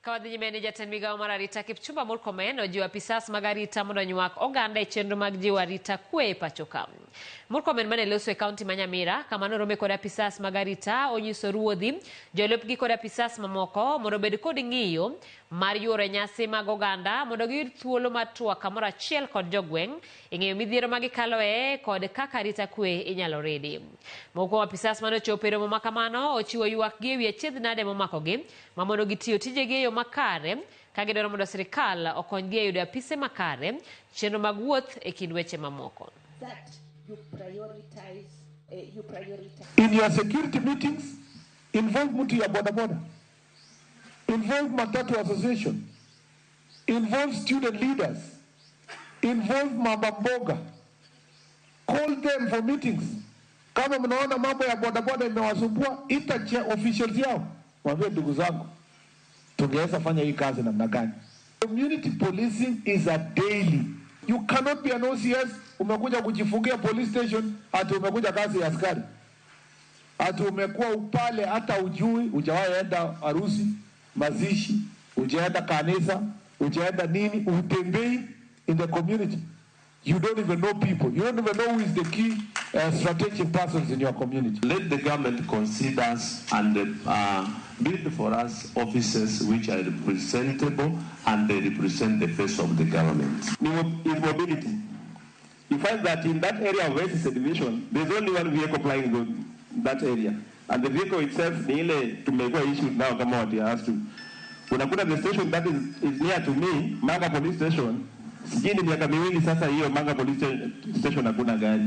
Ka wadhi nyime ni jatend migawo mar arita Kipchumba Murkomen ojiwo apisas mag arita mondo onywak oganda e chenro mag jiwo arita kwe e pacho ka. Murkomen mane loso e kaunti ma Nyamira kama norome kod apisas mag arita onyiso ruodhi, jolupgi kod apisas mamoko mondo obed kod ng'iyo mar yuoro e nyasi mag oganda mondo giyud thuolo mar twak kamoro achiel kod jogweng' e ng'eyo midhiero ma gikaloe kod kaka arita kwe inyalo ridi. Moko kuom apisas mane ochopo e romo ma kamano ochiwo ywak gi ewi achiedh nade momakogi mamono gi tiyo tijegi e yo makare ka gidwaro mondo sirikal okonygi e yudo apise makare, chenro mag wuoth e kind weche mamoko. That you prioritize, you prioritize. In your security meetings, involve mtu ya bodaboda, involve matatu association, involve student leaders, involve mama mboga, call them for meetings. Kama mnaona mambo ya bodaboda imewasumbua, ita officials yao, mwambie ndugu zangu, tungeweza fanya hii kazi namna gani? Community policing is a daily. You cannot be an OCS, umekuja kujifungia police station, ati umekuja kazi ya askari, ati umekuwa upale, hata ujui, hujawahi enda harusi, mazishi, hujaenda kanisa, hujaenda nini, utembei in the community. You don't even know people. You don't even know who is the key strategic persons in your community. Let the government consider us and build for us offices which are representable and they represent the face of the government. Is mobility. You find that in that area of West Division, there's only one vehicle plying that area. And the vehicle itself, ni ile tumekuwa issued now kama what has to. Unakuta the station that is near to me, Manga Police Station, sijui ni miaka miwili sasa hiyo Manga Police Station hakuna gari.